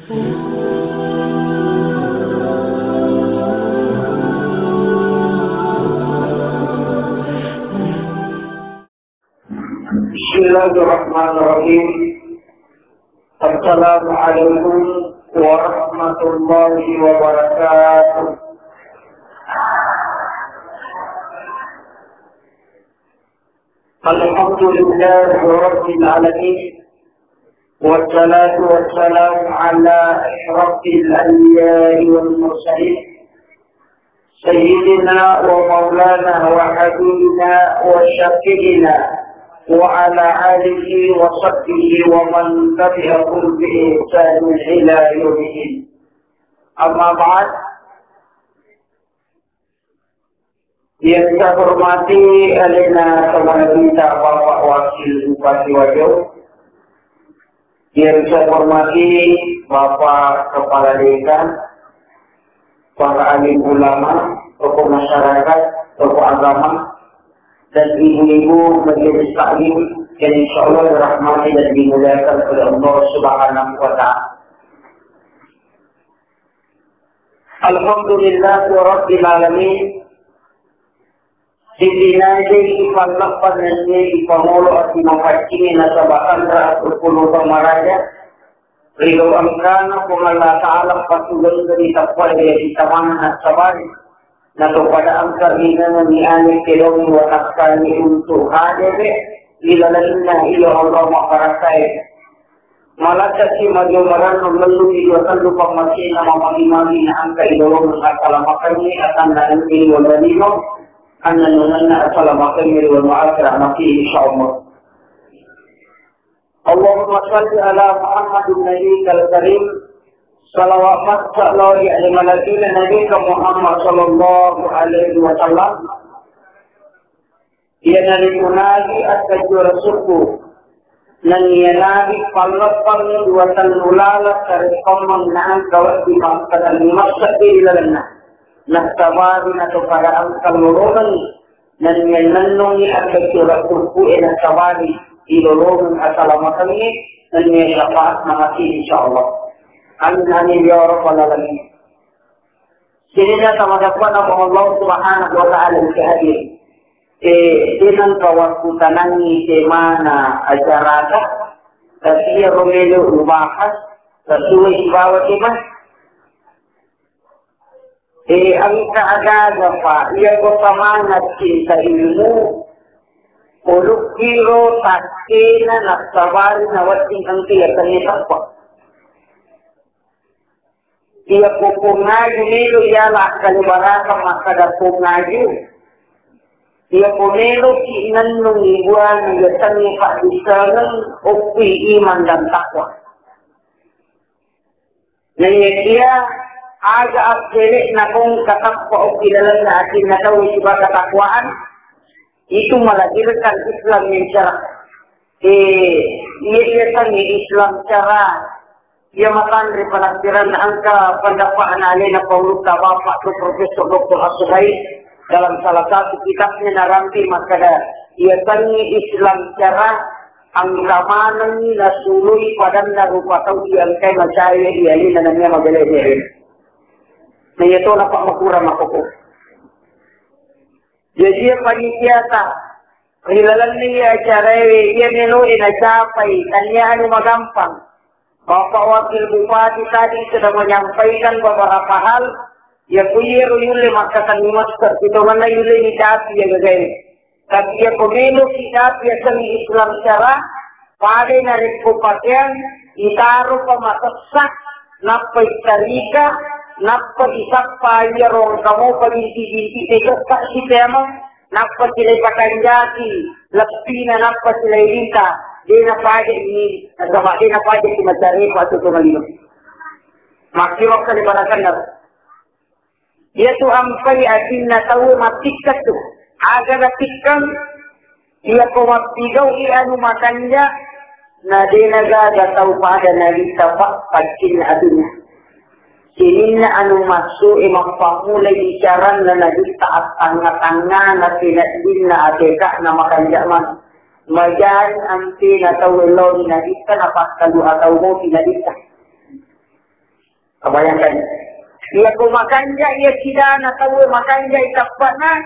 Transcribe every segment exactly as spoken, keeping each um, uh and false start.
بسم الله الرحمن الرحيم. السلام عليكم ورحمة الله وبركاته. الحمد لله رب العالمين، والصلاة والسلام على أشرف الأنبياء والمرسلين، سيدنا ومولانا وحبيبنا وشفيعنا وعلى آله وصحبه ومن تبعهم بإحسان إلى يوم الدين. أما بعد، yang saya hormati alena Samanabita Bapak Wakil Bupati Wajo, yang saya hormati Bapak Kepala Desa, para alim ulama, tokoh masyarakat, tokoh agama, dan ibu-ibu majelis taklim yang insya Allah dirahmati dan dimuliakan oleh Allah Subhanahu wa Ta'ala. Alhamdulillahirabbil alamin. Sitinajai ipalleppang nennia ipamolo ati mapaccingi nasaba anra seppulo pamaraja. Ri engkana Puang Allah Ta'ala patugeng ri tappa ri ati tamana nassabari. Nato pada engka rinengengi ale kelong watakkani untuk hadere ri lalenna ilo Allah mabarakae. Malakkasi majo marannu mellu ri dua tellu pammasena mamagi-magi na engka ilolongeng assalamakengnge atanna engke ri wallima annanungenna assalamakengnge ri wallima akhira mati insyaallah. Allahumma salli ala Muhammadin nabiyikal karim. Salawat massalawa ri ale malakina nabika Muhammad sallallahu alaihi wasallam. Iyanaritu nabi assajjuara sukku, nennia nabi palleppangngi dua tellu laleng tareppemmeng na engka wedding makkatenni masseddi ri lalenna. Nassabari nato pada engka lolongengngi, nennia nennungngi assajjuara sukku e nassabari ilolongeng assalamakengnge, nennia syafaat namati insyaallah. Amin amin ya rabbal alamin. Sininna tamasappana Allah Subhanahu wa Ta'ala engka hadir. Eh, de nengka wakkutanangngi temana acarata, tapi iyaro melo ubahas sesuai sibawa tema. Eh, engka agaga, Pak, iyako semangat cinta ilmu, ulukkiro takkena nassabari nawedding engka yasengnge tappa. Iyako pongaju melo iyala akkalebarakang makkada pongaju. Iyako meloki nennungi buana yasengnge paddissengeng, okkui iman dan takwa. Naiyakia aga appele'na kong katappa okki lalenna atinna tau sibawa katakwaan, itu melahirkan Islam yang cerah. Eh, iya, iya kan Islam cara iya matanre penafsiran engka pendapatna alena Paulutta Bapak tu Profesor Doktor As-Suhail dalam salah satu kitabnya narampi makkada iya kan Islam cara engka manengngi nasuloi padanna rupa tau iya engkai macaya iya alena nennia mabelai. Nah, iya to napa makurang makkoko. Jadi iya panitiata ri lalenna iya acaraewe iya meloe nacapai, tania anu magampang. Bapak Wakil Bupati tadi sudah menyampaikan beberapa hal, ya ku iyaro yulle makkatenni masker, sitongenna yulle nicapi iya gagae. Tapi iya ko meloki tapi yasengnge Islam cara, padai narekko pakeang, itaro pa masessa, nappa ittarika, nappa isappa iyaro engka mopa binti-binti de sessa sipemeng, nappa silai pakanjaki leppina, nappa silai rita, de napaja ini, nasaba de napaja si macare pa tu malino. Makkiro kali barakanna. Iyatu ampai atinna tau mattikkeng tu. Aga natikkeng? Iyako mappigau'i anu makanja, na de nagaga tau pada nabitta pa-, paccinna atinna. Sininna anu massu'e mappammulai bicaranna nabitta attangnga-tangngana peneddinna ateka'na makanja maneng. Majani ampena tau ellauni nabitta napakkalu atau mopi nabitta. Bayangkan, iya ko makanja iya sidana tauwe, makanja i tappana,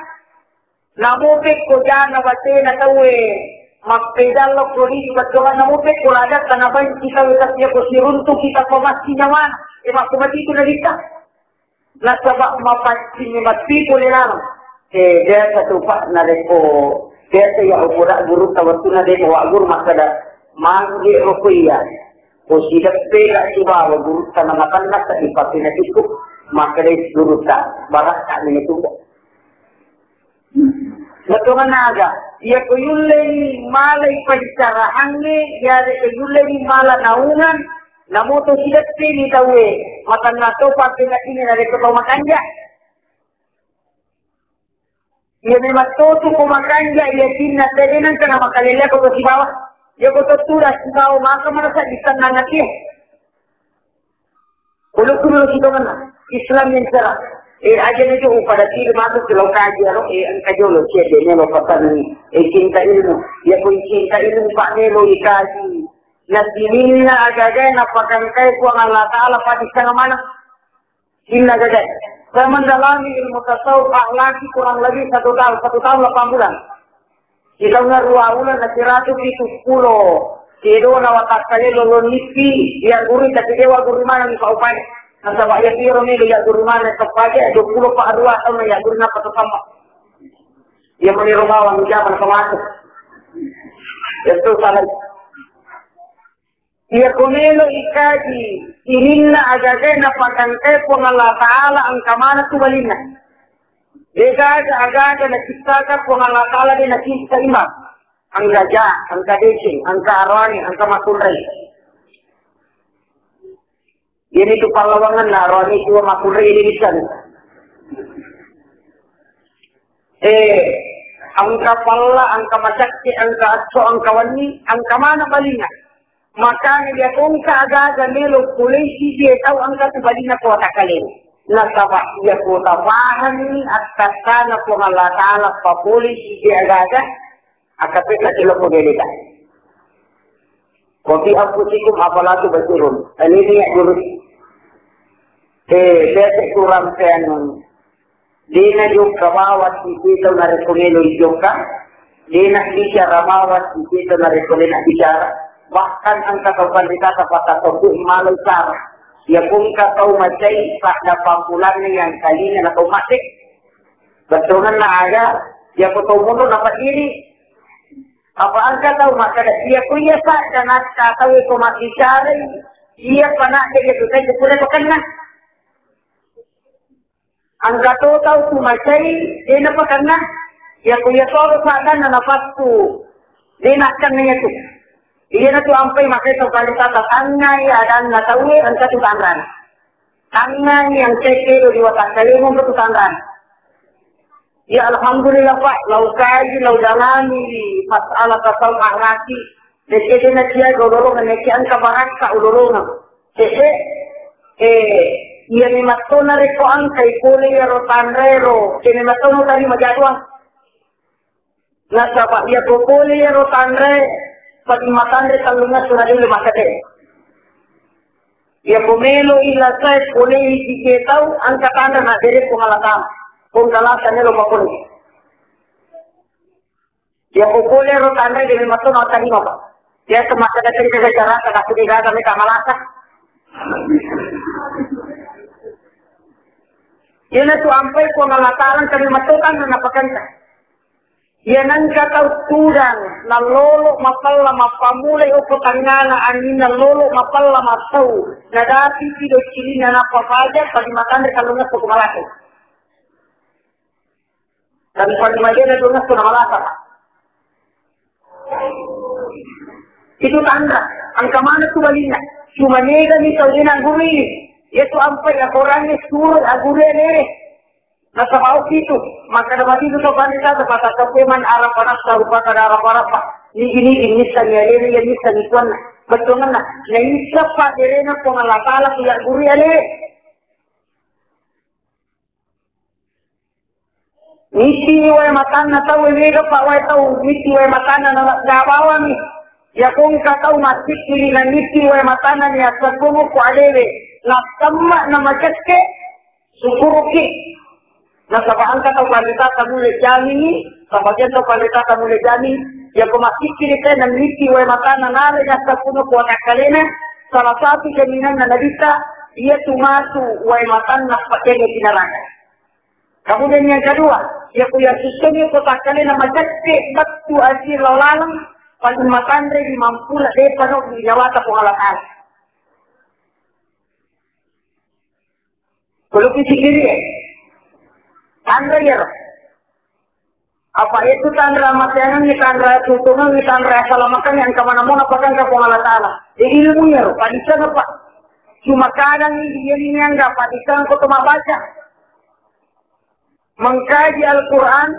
namo pekko jana batena tauwe, mappedang lokko di bettuangan, namo pekko ladatta nabanci tauwe, tapi iya ko siruntuki tappa massi nyawana, e makko matitu na dita. Nasaba mapaccing matti pole laleng. Eh, biasa tu, Pak, narekko biasa iya upoda gurutta wettunna de' mawagguru makkeda, "Magi roko iya? Ko sideppe ga sibawa gurutta na matanna sa ipapinatiku," makkeda gurutta, "Barakka ni tu." Bettuanna aga? Iya ko yulleni malai pancarahangnge, iyarega yulleni mala naungang, namo to sideppeni tauwe, matanna to pappeneddingngi narekko tau makanja. Iya memang to tu ko makanja, iya cinna tede nengka na makalelea ko to sibawa. Iya ko to tuda sibawa maka marasa ditennang atie. Ulukku dulu sitongenna Islam yang cerah. Eh, aja ni tu pada tidak masuk ke lokasi aro, eh, engka jolo cie de melo pasanni. Eh, cinta ilmu. Iya ko cinta ilmu pak melo ikaji. Na sininna agaga napakangkai Puang Allah Ta'ala padi setengah mana. Inna gaga. Saya mendalami ilmu tasawuf akhlaki kurang lebih satu tahun, satu tahun delapan bulan. Sitaunna rua uleng na siratu pitu pulo. Kedona watakkalelo lolippi, iya guru tapi dewa guru mana mi paupai. Nasaba iya tiro melo iya guru mana tepaja dua pulo pa rua tahun iya guru napa to sama. Iya meniro bawang jaman kematu. Itu salah. Iya ko melo ikaji sininna agaga napakangkai Puang Allah Ta'ala engka mana tu balinna. De gaga agaga naciptaka Puang Allah Ta'ala de nacipta imang. Engka ja, engka deceng, engka aroane, engka makunrai. Iya ni tu pallawangenna aroane tu makunrai ini bisa. Eh, engka palla, engka macakke, engka esso, engka wenni, engka mana balinna. Makanya iya ko engka agaga melo polisi dia tau engka tu balinna ko watakkalelo. Nasaba iya ko tapahanni akkattana Puang Allah Ta'ala pa polisi dia agaga, akkattana cello ko geleta. Wa fi anfusikum afala tubsirun. Ini niat guru. Eh, bete kurang peanun. Dena jokka bawang sisita narekko melo jokka. Dena bicara bawang sisita narekko dena bicara. Bahkan engka tau pandita tapata tau malai cara. Ya pun ka tau macai pada pampulanna yang kalinya na tau mate. Betulna aga, ya ko tau mundur dapat diri. Apa engka tau makkeda, iya ko iya sadda natta tau ko mabbicarai, iya panadde iya tu tau pura pakenna. Engka to tau tu macai, de napakenna. Iya ko iya soro saddanna napassu, de nakkenna iya tu. Iya na tu ampai makai tau kali tata tangngai adanna tauwe engka tu tanrana. Tangngai yang cekero di watakkalemu engka tu tanrana. Ya, alhamdulillah, Pak, lau kaji, lau dalami masalah tasawuf akhlaki, dekke dena sia ulolongeng, nekke engka barakka ulolongeng. Cece, eh, iya memang to narekko engkai pole iyaro tanrero, ke memang to tarima jadwal. Nasaba iya ko pole iyaro tanre, paling matanre tellungessu na dulu makkate. Iya ko melo ilasae pole iki ke tau, engka tanre na bere Puang Allah Ta'ala. Puang Allah Ta'ala melo mapole. Iya ko pole ro tanre de memang to na tarima, Pak. Iya to makkate tadi ke cara tak sudah gagal mereka malasa. Iya na tu ampai Puang Allah Ta'ala kami matokan na pakanta. Iya nengka tau tudang, nallolo mapella mappamulai okko tangngana anging, nallolo mapella mattau, nadapi pido cilinna nappa faja, padi matanre kallungesso ko malate. Dan padi majena dungesso na malasa. Itu tanda, engka mana tu balinna. Cuma nega ni tau dena guru ini. Iya tu ampai akorangnya suruh aguru ya nere. Nasaba okkitu, makkeda matitu to bangsa, tepataka kueman arapa nafsa, rupaka darapa-rapa. Nigi-nigi nissengngi alena, iya nissengngi tuanna. Bettuangenna, naisseng padderena Puang Allah Ta'ala ku yaggurui ale. Nittiwi wae matanna tau, mega pa wae tau, nitti wae matanna na, na bawami. Iya ko engka tau massikkili na nitti wae matanna ni assebbungu ko alewe. Nattemme na macekke, sukuruki. Nasaba engka tau panritata mulle jamini, sabagian tau panritata mulle jamini, yako massikkiri te nanniti wae matanna nare nassapuno kuatakkalena, salah satu jaminanna nabitta, iya tu matu wae matanna pakenge pinaraka. Kemudian yang kedua, yako yassussengngi kuatakkalena macekke bettu aji lao laleng, paling matanre di mampula depa no di nyawata Puang Allah Ta'ala. Kulo pisikiri, eh. Tanra iyaro. Apa itu tanra matenangngi, tanra tutungangngi, tanra salamakangngi, engka mana-mana pakangka Puang Allah Ta'ala. Eh, ilmu iyaro, padisang apa? Cuma kadang ini, ini yang enggak padisang kok cuma baca. Mengkaji Al-Quran,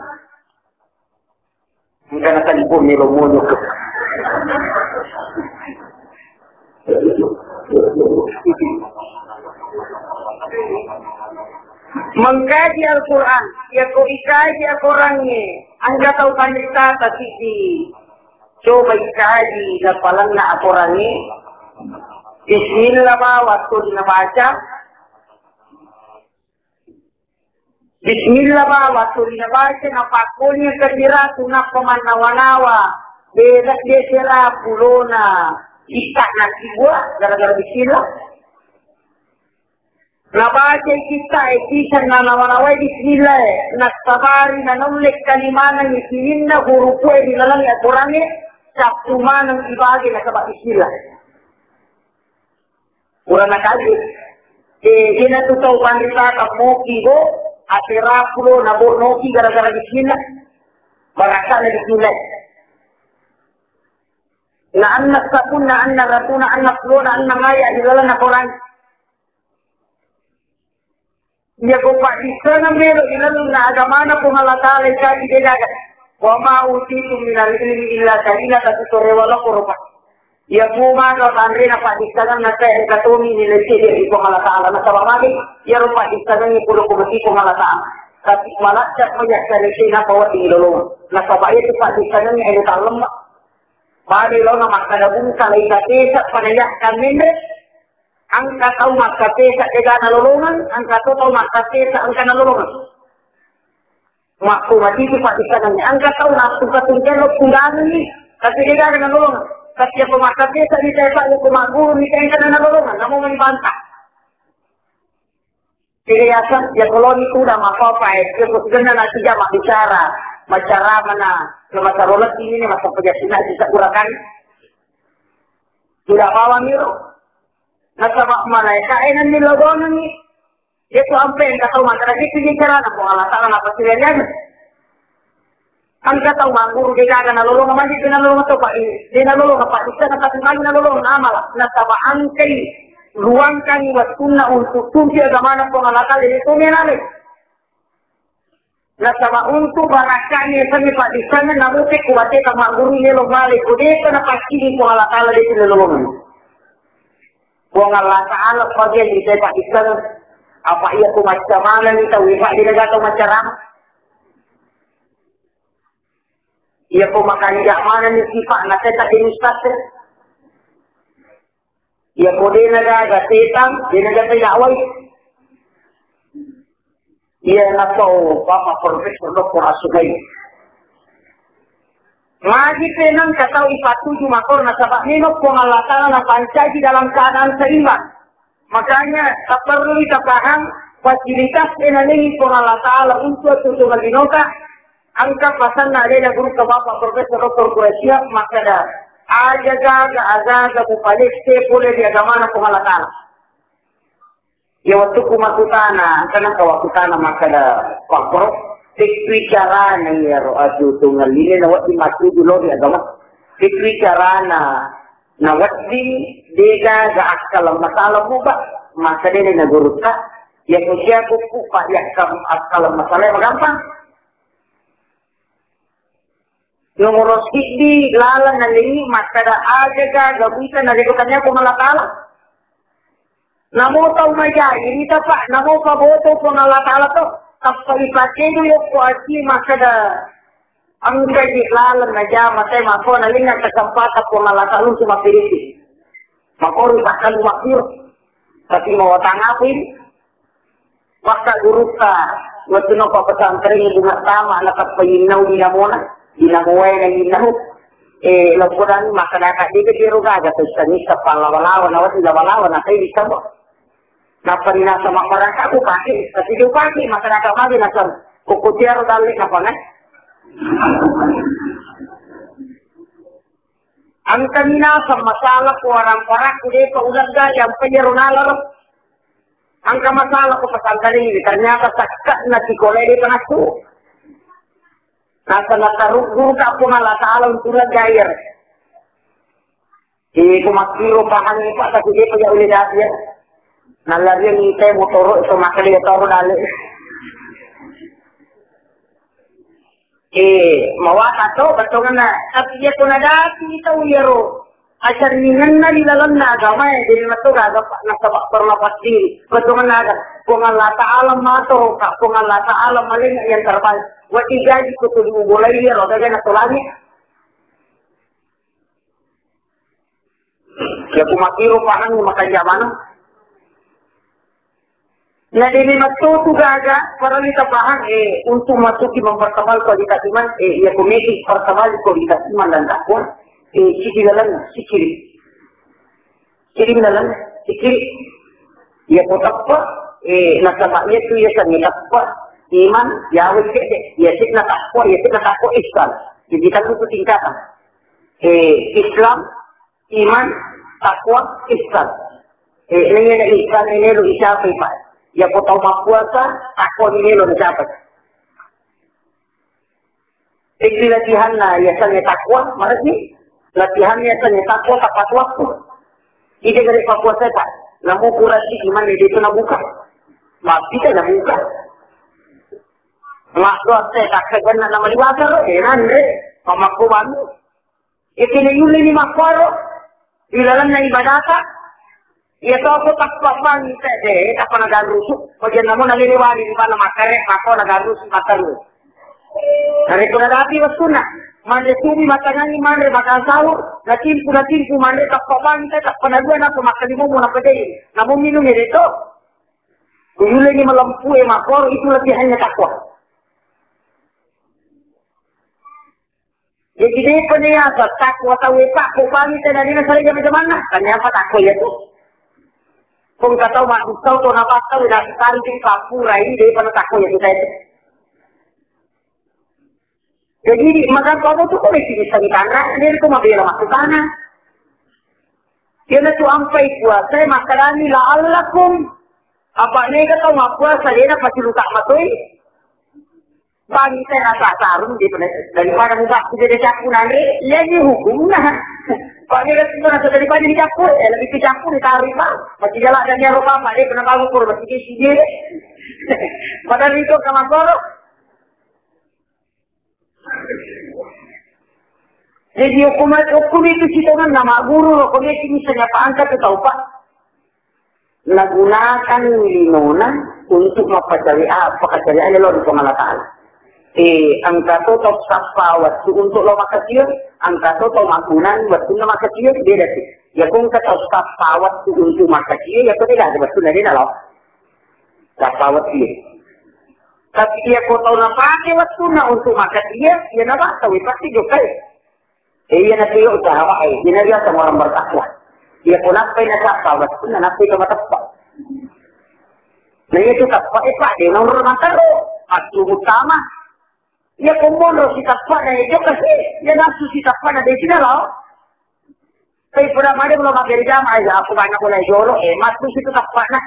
engka na telpon ni lo monyok. Mengkaji Al-Quran, yako ikaji Al-Quran ni, engka tau panritata siji. Coba ikaji lapalanna Al-Quran ni. Bismillah ba, waktu dinabaca. Bismillah ba, wattu ri nabaca, napakkoni engka siratu, nappa mannawa-nawa, bela de sera pulona, itta nasibua, gara-gara bismillah. Nabaca kitta e, kisah nanawa-nawai bismillah e, nassabari nanaulle kalimaneng sininna hurupu e ri laleng Al-Quran e, cappu maneng ibage nasaba bismillah. Pura nakali. Eh, dena tu tau panrita moki bo, atera pulo na bo noki gara-gara bismillah. Barakana bismillah. Na anna sabun, na anna ratu, na anna pulo, na anna maya di laleng na koran. Iya ko paddissengeng melo ilaleng agamana Puang Allah Ta'ala ikaji degaga. Wa ma utitum minal ilmi illa qalila, tapi torewa laporo pa. Iya ko maga tanrena paddissengeng na kae engka tomi nilai cedde ri Puang Allah Ta'ala. Nasaba magi iyaro paddissengeng pulo ko mati Puang Allah Ta'ala. Tapi malacca payakka resena pawa di lolong. Nasaba itu paddissengeng elo tallemma. Pada lona makkada bungka lai katesa pada yakka menre. Engka tau makkapesa dega nalolongeng, engka to tau makkapesa engka nalolongeng. Makku matitu paddissengeng. Engka tau nappuka tungkelo pudangenni, tapi dega nalolongeng. Tapi yako makkapesa ni tesa, yako magguru ni engka nalolongeng, namo mani banta. Jadi yaseng, ya koloni tu udah mapapa, eh, yako segenna nanti jama bicara, macara mana, ke masa rolet ini, masa pejabat sina, bisa gurakan. Tidak bawa miro. Nasaba malaika e nanni lodongengngi. Iya tu ampe engka tau makkeda, "Itu je carana Puang Allah Ta'ala napasiriangngi." Engka tau magguru degaga nalolongeng, magi de nalolongeng to, Pak, de nalolongeng, Pak, bisa tapi magi nalolongeng amala. Nasaba engkai luangkangngi wettunna untuk tuju agamana Puang Allah Ta'ala, itu menale. Nasaba untu barakka'na yasengnge paddissengeng, namupe ku bateta magguru melo male, ko depa napaccini Puang Allah Ta'ala de tu lolongeng. Puang Allah Ta'ala pagiang ri paddissengeng, apa iya ko macca manenni tau, ifa de gaga tau maccarama. Iya ko makanja manenni sifa'na, teta de ustaz. Iya ko de nagaga setang, de nagaga dakwai. Iya nato Bapak Profesor Doktor Asukai. Magi tenang katau ipatuju makor nasaba memang Puang Allah Ta'ala napancaji dalam keadaan seimbang. Makanya tak perlu kita paham fasilitas enalei Puang Allah Ta'ala untuk tujuan linota. Engka pasanna alena gurutta Bapak Profesor Doktor Quraisy makkeda, aja gaga, agaga mupalesse pole ri agamana Puang Allah Ta'ala. Ya, wettukku makkutana, engka nengka wakkutana makkeda, Pak Prof, pekkui carana iyaro atutungelline nawedding mattuju lao ri agama? Pekkui carana nawedding degaga akkaleng masalah muba? Makkedani na gurutta, ya, ko siaku ku, Pak, ya, akkaleng masalah magampang. Nomoro siddi laleng nalengngi makkeda, aja gaga buita narekko tania Puang Allah Ta'ala. Namo tau maja irita, Pak, namo paboto Puang Allah Ta'ala to. Tappa ipakkedu yokko aji makkeda, engkaji laleng najama te makko nalengnga kesempatan Puang Allah Ta'ala untuk mappiriti. Makori pakkalu makkiro. Tapi mau tanggapi, pakka gurutta, waktu no pesantren ibu ngatama, anak apa inau di namona, di namoe na inau, eh, laporan masyarakat dia ke biru gaga, terus tadi kepala lawa-lawa, nawat lawa-lawa, na saya bisa kok. Nappa rinaseng mabbarakka, ku pake, tapi dia pake, masyarakat magi naseng, koko tiaro dalle, napa, eh? Engka minaseng masalah ko warang-warang ku depa ulegga yang pejero nalaro. Engka masalah ko pesantren ini, ternyata sakka na sikolae depa nasu. Naseng nataruk guru ka Puang Allah Ta'ala untuk ulegga air. Eh, ko makkiro pahangngi, Pak, tapi depa ja ulle dadi, ya. Nallariang ite motoro, itu makkeda toro dale. Eh, mawata to, bettuanna. Tapi iya ko nadati tau iyaro acaringenna ri lalenna agama, eh, jadi metto gaga, Pak, nasaba pernah pasti. Bettuanna aga, Puang Allah Ta'ala mato, Pak, Puang Allah Ta'ala maling yang terbaik. Wati gaji ko tuli ubolai iyaro, gaga na to langit. Ya, ku makkiro pahang makanja maneng. Na dini metto tu gaga, parellu tapahang, eh, untuk masuki mempertebal kualitas iman, eh, ya, ku meki pertebal kualitas iman dan takwa, eh, siki lalenna, sikiri. Siki lalenna, sikiri. Ya, ku teppa, eh, nasaba iya tu ya sangi teppa, iman, ya, wis cedde, ya, sik na takwa, ya, sik na takwa ihsan. Jadi, kan itu tingkatan. Eh, Islam, iman, takwa, ihsan. Eh, ini ada ihsan, ini lo dicapai, Pak. Ya, ko tau mappuasa, takwa ini lo dicapai. Itu latihanna, ya, sanya takwa, marasi. Latihanna, ya, sanya takwa, tepat waktu. Ide gare pappuasa, Pak. Namu kurasi iman itu nabuka. Mati kan nabuka. Mak doa saya tak kena nama diwasa lo, eh, nanre. Pamakku bantu. Iyaki nayullini makkoro ri lalenna ibadata, iya toko tappa bangita de, tappa nagarusu, paja namo nalele wali ri balla makkere, makko nagarusu makkaru. Narekko nadapi wettunna, manre subi mattangangi manre makan sahur, natimpu, natimpu manre tappa bangita, tappa nadua, nappa makkalimomo, nappa jaji, namo minum ede to. Kuyullini malempue makkoro, itu latihannya takwa. Jadi, depa niasa takwa tau e, Pak, ko bangi tena dina sare jama-jamanna. Tanya apa takwa iya tu? Kong katau maddusau to napattau na sekali tu kapurai, depa na takwa iya tu tadi. Jadi, di makan kamu tu kau mesti bisa ditanya, dia tu mabela masuk sana. Dia tu ampai puasa, makadani la'allakum. Apa ni kata mak puasa, dia dapat luka matoi. Bagi saya rasa sarung di pene-, daripada muka aku jadi campur nanti, iya ni hukumnya. Pak dia kata itu rasa daripada dicampur, eh, lebih dicampur ditarik, Pak. Masih jalan dan dia rupa, Pak, dia pernah bangun, Pak, masih dia sendiri. Padahal itu sama korok. Jadi hukum, hukum itu sitongan nama guru, hukum itu misalnya Pak angkat atau Pak. Nagunakan linona untuk mappacawe-, ah, pakkacaweanna lao ri Puang Allah Ta'ala. Eh, engka to tau sappa wettu untuk lao makkaciwe, engka to tau maggunang wettunna makkaciwe, beda tu. Ya, ko engka tau sappa wettu untuk makkaciwe, ya, ko de gaga wettunna de nalao. Sappa wettu. Tapi iya ko tau napake wettunna untuk makkaciwe, iya nabattau, pasti jokkai. Eh, iya, na tiyo usaha, eh, iya, na biasa orang bertakwa. Iya, ko nappai nasappa, wettunna nappai to mateppa. Nah, iya tu teppa, eh, Pak, de nomor matero. Attu utama. Iya, ko monro siteppa, na iya jokka si. Iya, nasu siteppa, na de sina lao. Tapi pura made belum makai jama, eh, aku banyak mulai jolo, eh, matu situ teppa, nah.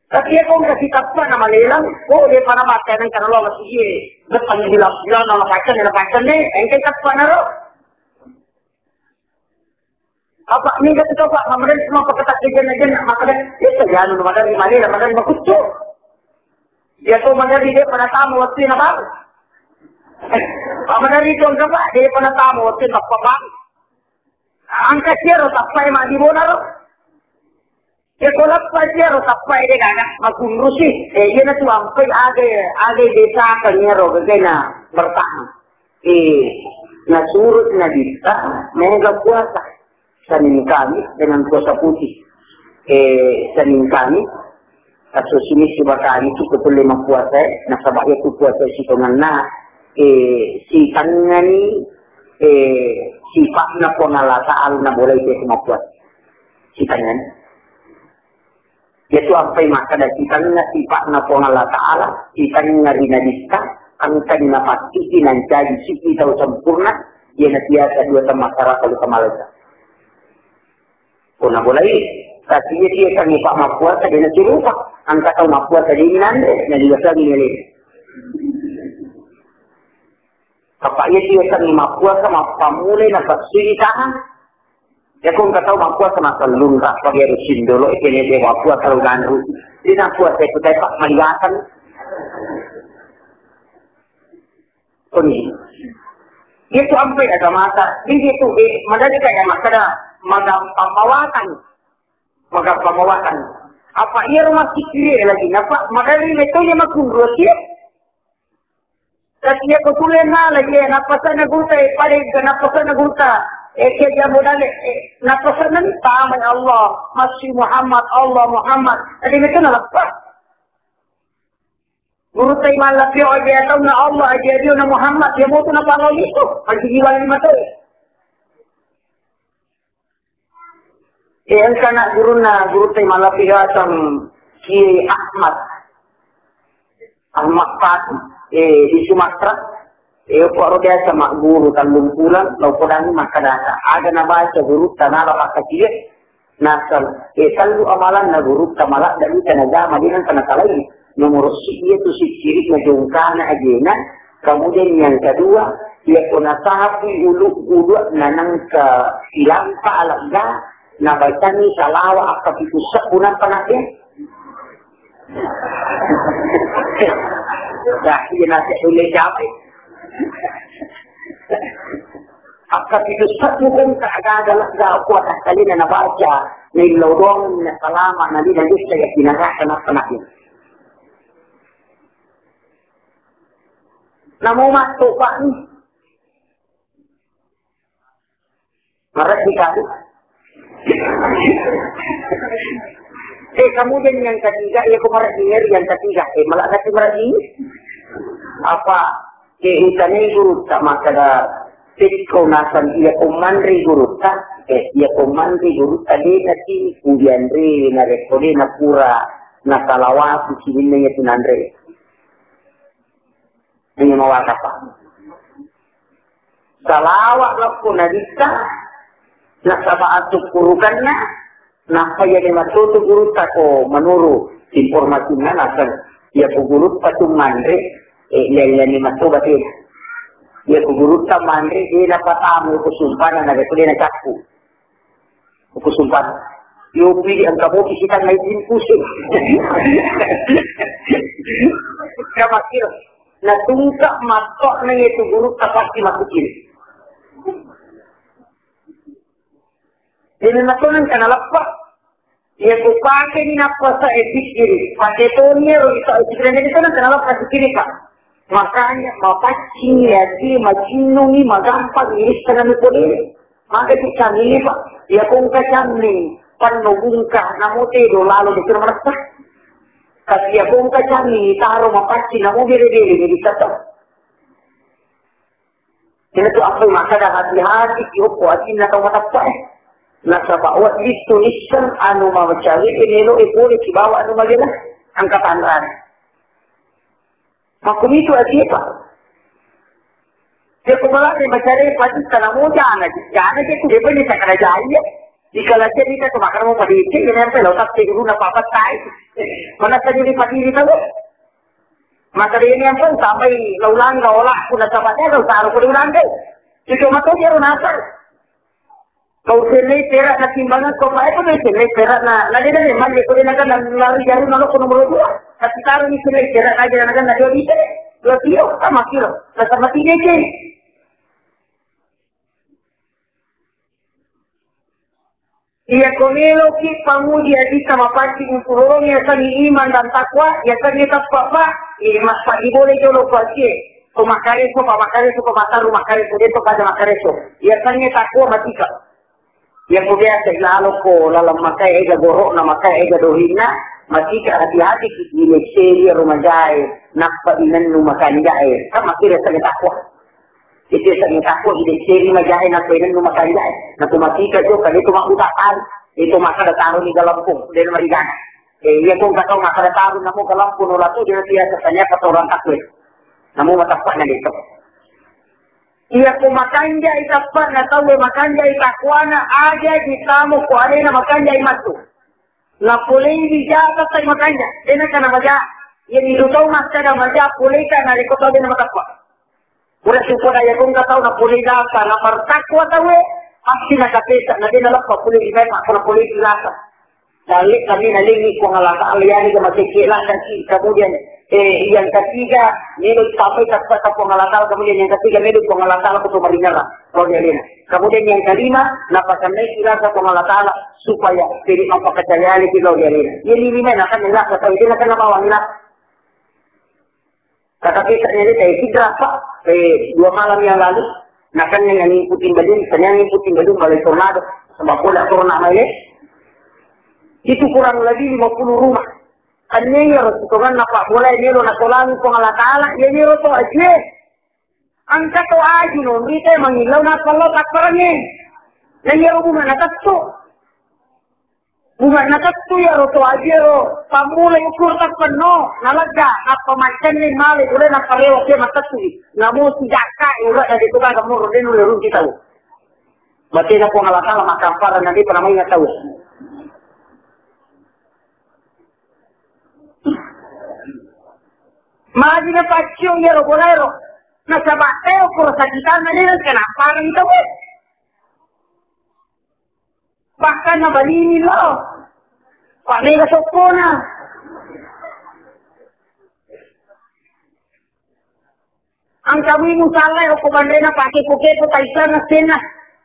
Tapi iya ko engka siteppa na malelang, oh, de pada makan engka lo masih iya. Depan bilang, bilang nama pacan, nama pacan deh, engka teppa na ro. Apa ni kata coba, kemudian semua pakai tak kejadian aja nak makan deh. Itu jangan makan di mana, makan makucu. Ya ko makan di dia pada tamu waktu na baru. Apa dari itu coba, dia pada tamu waktu teppa bang. Angka siaro teppa emang di bona ro. Iya ko lappa siaro tappa ede gaga makunrusi. Eh, iyana tu ampai aga, aga desa kan iyaro gagaina bertahan. Eh, nasurut Nabitta mega puasa Senin Kamis dengan puasa putih. eh, Senin Kamis, atau Senin Siba Kamis, itu kulle mappuasa, eh, nasaba iya tu puasa sitongenna, eh, sitangngani, eh, sipa'na Puang Allah Ta'ala nabolai te mappuasa. Sitangngani. Iya tu ampai makkeda, sitangngani sipa'na Puang Allah Ta'ala, sitangngani ri Nabitta, engkani napasiki nancaji siki tau sempurna, iya nabiasa dua temmasyarakat lu kemalaita. Ko nabolai, tapi iya, iya kan, Pak, mappuasa de' nasirupa. Engka tau mappuasa de' nanre, na digasangi ele. Apa iya, iya kan, mappuasa mappammulai napassui tahan. Iya ko engka tau mappuasa masellung, apa dia rusin dulu, itu dia mappuasa lu ganru. Dia nak puasa itu, Pak, maliwatan. Koni. Iya tu ampai agamata. Jadi itu, eh, maderri kaya makkeda magampang mawatang. Magampang mawatang. Apa iya rumah sikiri lagi. Napa maderri metode makunru sih? Tapi iya ko tulen na lagi, eh, napasana gurutta, eh, pada napasana gurutta. Eh, kia jamu dale, eh, napasana ni tamai Allah, masih Muhammad, Allah Muhammad. Tadi itu nalepas. Gurutta i mallapio aja taunna Allah, aja diona Muhammad, iya motu napalao itu, aja jiwa lima tae. Eh, engka anak gurunna, gurutta i mallapio aseng Kiai Ahmad, Ahmad Fatih, eh, di Sumatera. Eh, ko aro biasa magguru tallung pulang, lao podangi makkadaka, aga nabaca gurutta nala pakkacie, Naseng, eh, tellu amalanna gurutta maladda mita najama, de' nengka natalai. Nomoro si, iya tu sikkiri'na jongkana ajena. Kemudian yang kedua, iya ko nasapui ulu, ulu na nengka silampa alegga, nabacangi salawa akka pitu sebbu nampa nadde. Dah, iya nasi ule capek. Akka pitu sebbu kan tak ada, ada lega kuat sekali na nabaca, naillau doang, na salama, na dina desa ya kinaraka na penaknya. Namo matto, Pak, ni. Mareddi kali. Eh, kemudian yang ketiga, iya ko mareddi, yang ketiga, eh, malah nanti mareddi. Apa, eh, utanai gurutta makkada, tekko naseng iya ko manre gurutta, eh, iya ko manre gurutta, de' nati udianre, narekko de' napura, nasalawati sininna iya tu nanre. Ini mawakapa. Salawa' lokko nabitta, nasaba asukkurukanna, nappa iyani mattotu gurutta ko menuru informasinna naseng. Iya ko gurutta tu manre, eh, iya, iyani matto batena. Iya ko gurutta manre, de' napatamu ko sumpana, narekko de' nacakku. Ku sumpah. Yo pidi engka mopi sitang naikin pusing. Kamakir. Natungka matto na itu gurutta pasti makucil. Jadi natonang kana leppa. Iya ku pake ni nappa sa e pikkiri. Pake toni ro kita pikiran ini kan kana leppa pikkiri, Pak. Makanya mapaccing yati, macinnungi, magampang irissengan pole. Maka tu canning, Pak. Iya ko engka canning, panno bungka, namo tedo lalo di kira merasa. Tapi iya ko engka canning, taro mapaccing, namo bere-bere, jadi tetap. Ina tu apa makkada hati-hati ki okko atinna tau matappa e. Nasaba wedding tu nisseng anu macawe e melo e pole sibawa anu magena angka tanrang. Makkumitu atie, Pak. Iya ko maladde macare pati tanamu jana, jana je tu de bani sakana jai. Di kala je ni ka tu makkada mo padece, ini sampai lo tak te guru na papa tai. Mana tadi di pati di tahu? Maka dia ni ampun sampai lo langga olah kuna sabatnya lo taruh ke ulang deh. Itu mah tu dia nasa. Kau sele perak na timbangan, kau pae ko sele perak na, na dia ni mali ko dia naga na lari jaru na lo ko nomor dua. Tapi taruh ni sele perak na dia naga na dua bisa. Dua kilo, sama kilo. Na sama tiga je. Iya ko meloki pamuji atinna mapaccing uturorong, yasengnge iman dan takwa, yasengnge teppa, Pak, eh, mappaddi bole jolo kuasie. Ko makkareso, pa makkareso, ko mataru makkareso, deto kada makkareso. Yasengnge takwa matika. Iyako biasa laloko laleng makae ega goro'na, makae ega dohinna, matika hati-hati ki ilesseri iyaro majae, nappa inennu makanjae. Kan makkeda sange takwa. Itu sange takwa ilesseri majae nappa inennu makanjae. Nako matika jo kale to mabbuta tali, itu makkeda taroni galempung, de' marigana. Eh, iyako engka tau makkeda taroni namo galempung no latu, de' biasa tania kata orang takwa. Namo matappa na deto. Iyako makanjai tappa'na tauwe, makanjai takwana, aja ditamo ko alena makanjai matu. Napoleiwi ja tatai makanja, dena kana maja. Iyani tu tau makkada maja, poleka narekko tau dena matappa. Pura supoda iyako engka tau napolei lasa, napartakwa tauwe, pasti nakapesa, na dena leppa polei lasa, ko napolei lasa. Dalle kami nalengi Puang Allah Ta'ala, yani ke masih lasa ki. Kemudian, eh, yang ketiga, melo tapai kata Puang Allah Ta'ala, kemudian yang ketiga, melo Puang Allah Ta'ala kutu marinara. Kemudian yang kelima, napakanai rasa Puang Allah Ta'ala supaya jadi apa kecayaan kita. Jadi ini mana kan rasa tahu dia kan apa wanita. Tetapi ternyata saya tidak, Pak. Eh, dua malam yang lalu, nakan yang ngikutin badung, saya ngikutin badung balai tornado, sebab bola tornado maile. Itu kurang lebih lima puluh rumah. Kan ini harus hitungan apa bola ini lo nakolang Puang Allah Ta'ala, ya ini lo to aja. Angka to aju no, kita mangillau napa lo tak perangi. Dan ya rumah natettu. Bunga natettu iyaro to aje ro, pammulai ukur tappenno, nalegga, nappa maccenni male, pole nappa rewa ke matettu. Namo sijakka, ura na deto gaga moro, de nulle runti tau. Batena Puang Allah Ta'ala makkampara, na depa namainga tau. Magi na paccio iyaro bolaero, nasaba teo kuro sakitanna de nengka napparang tau. Bahkan nabalini lo. Pak mega sokkona. Angka mui musalla okko banrena pake poke po taisana sena.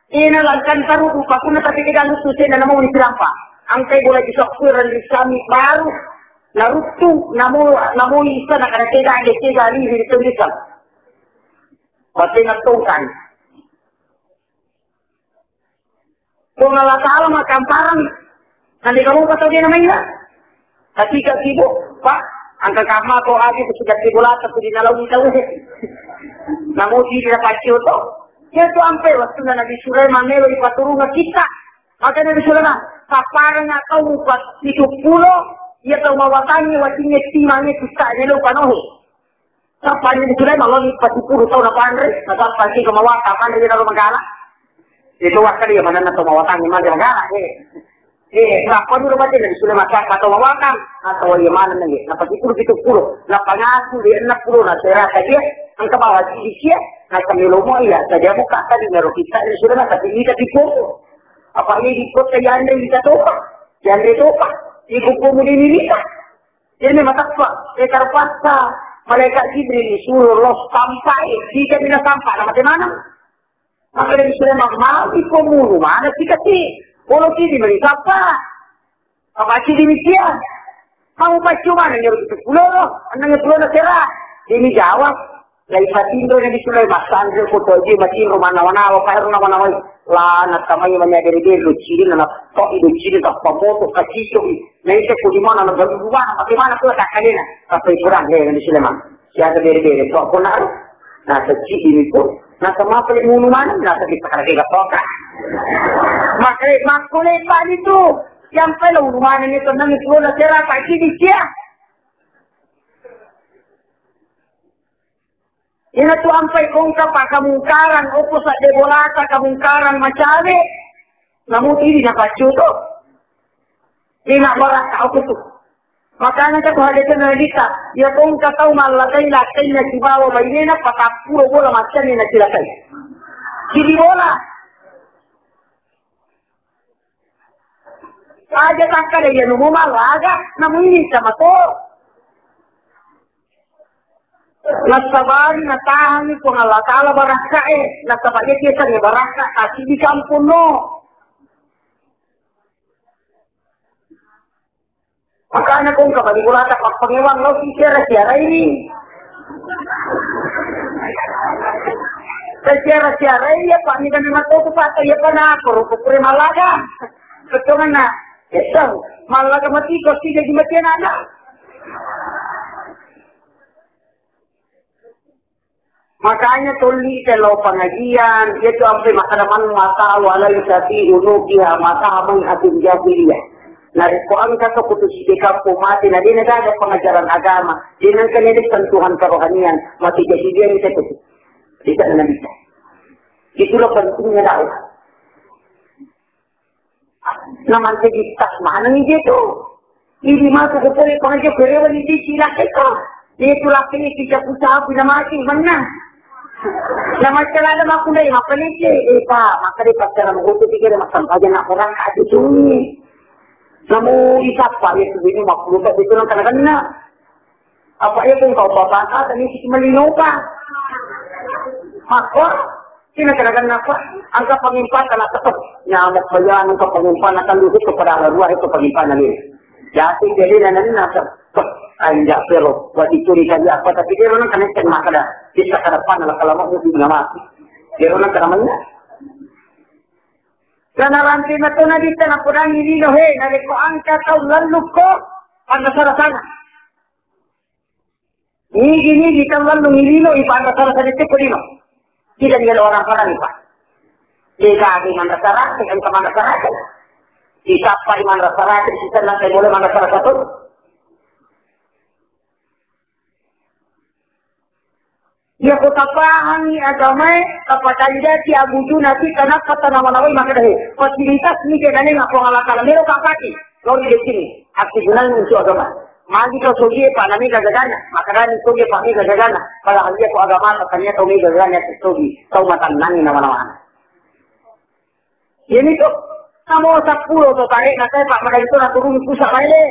Ena langkan taru rupa kuna tapi kita lutu sena namo ni silampa. Angkai bola di sokku randi sami baru. Naruttu namo namo isa nakana kega ade kega ali di tulisan. Batena tongkan. Puang Allah Ta'ala makkamparang. Nanti kamu kata dia namanya. Tapi gak sibuk, Pak. Angka kama ko agi tu sudah sibuk lata tu di dalam kita. Namun di dapat to. Dia tu ampe waktu Nabi Sulaiman melo ipaturunga kita. Maka Nabi Sulaiman, paparang atau empat tujuh puluh, ia tahu mawatangi watingnya timangnya kita nyelo panohe. Sappa ni Sulaiman lo ni patupuru tau napanre, nasappa si kemawata panre di dalam magala. Itu wakka dia mana to mawatang ni magi magala, eh. Eh, sappa dulu mati dari Sulaiman sappa to mawatang, atau dia mana ni, napa sipuru pitu puluh, napa ngaku dia enam puluh, na serata dia, engka bawa di sia, na kami lomo iya, saja buka tadi naro kita di Sulaiman, tapi ini tapi puluh. Apa ini di kota yang ada kita topa, yang ada topa, di kuku mudi ini. Jadi matappa, eh, terpaksa malaikat Jibril disuruh lo sampai, jika mina sampai, nama di mana? Maka dia sudah mau, mau iko mulu, mana kita sih? Bolo sini meni sapa? Apa sih demikian? Mau baca mana nyuruh itu pulau lo, anaknya pulau lo serah. Dia ini jawab, Lai patindo Nabi Sulaiman, sanre ko to je matinro manawa-nawa, paero nawa-nawa. La natamai manya dere-dere lo ciri na to ido ciri tappa moto kaciso. Na ita ko di mana na galu mana, bagaimana ko tak kalena? Tapi kurang he Nabi Sulaiman. Siaga dere-dere to ko na. Na kecil ini ko. Na sama pale munu mana? Na tapi pakara ke gatoka. Makale makole pa itu. Yang pale munu mana ni tenang itu na sera tak sini sia. Ina tu ampai kongka pa kamungkaran, opo sadde bolata kamungkaran macawe, namu tiri na paccu to. Ina baraka opo tu. Makanya ka tu hadete na dita, ya kongka tau mallakai lakainya sibawa bainena patappulo bola maccanni na cilakai. Sidi bola. Aja takkada iya numu malaga, namu ini sama to. Nasabari natahangi Puang Allah Ta'ala barakka e, nasaba iya biasa ni barakka, tapi di kampung no. Makanya kong kabali bolata pappangewang lo si siara-siara ini. Sejarah-sejarah iya, Pak, ini kan memang tahu, Pak, iya, Pak, nah, korupsi pure mallaga. Betul mana? Itu, mallaga mati, kok tidak dimatikan anak. Makanya tolli te lo pengajian, itu sampai makkada man mata walai sati unukiha mata man atin jahiliyah. Narekko engka to kutu sidekappo mate, na dena gaga pengajaran agama, dena engka nede sentuhan kerohanian, mate jahiliyah ni satu. Tidak ada bisa. Itulah pentingnya dakwah. Namante dittas manengi je tu. Idi matu ko pole pengajian, kerewani di cilaka ka. Dia tu laki ni dicapu-capu na mati menang. Na macca lada makkundai mappanece. Eh, Pak, maka dia pacaran moto tiga dia masampajang nak orang kaki sunyi. Namu isappa dia tu bini makkulu tak betul nang kena-kena. Apa iya pun kau bapak kata ni si melino pa. Makko, sina kena-kena apa? Angka pangimpan kena tepet. Nyamuk bayang angka pangimpan akan duduk kepada Allah dua itu pangimpan lagi. Jadi jadi nana nasa. Anja pero buat itu dikali apa, tapi dia orang kena kena makkada. Kita kada pan lah kalau mau di nama. Dia orang kena mana? Karena rantai na tu na dita na podangi lino he, na leko angka tau lalu ko anda sana-sana. Nigi-nigi tau lalu ngilino ipa anda sana-sana itu ko lino. Tidak dia orang sana ipa. Jika di mana sana, yang ke mana sana. Kita pai mana sana, kita nak boleh mana sana satu. Iya ko tapahangi agamae, tapakanjaki abujuna ti, tanappa tanawa-nawai makkeda he, fasilitas ni ke naneng Puang Allah Taala, melo kapake, lori de sini, akkegunangi untuk agama. Magi to sogie pa na mega gagana, makkedani sogie pa mega gagana, padahal iya ko agama ta tania tau mega gagana, sogi, tau matannangi nawa-nawana. Iyani to, namo seppulo to tae na tae pa magai to naturungi pusat bae.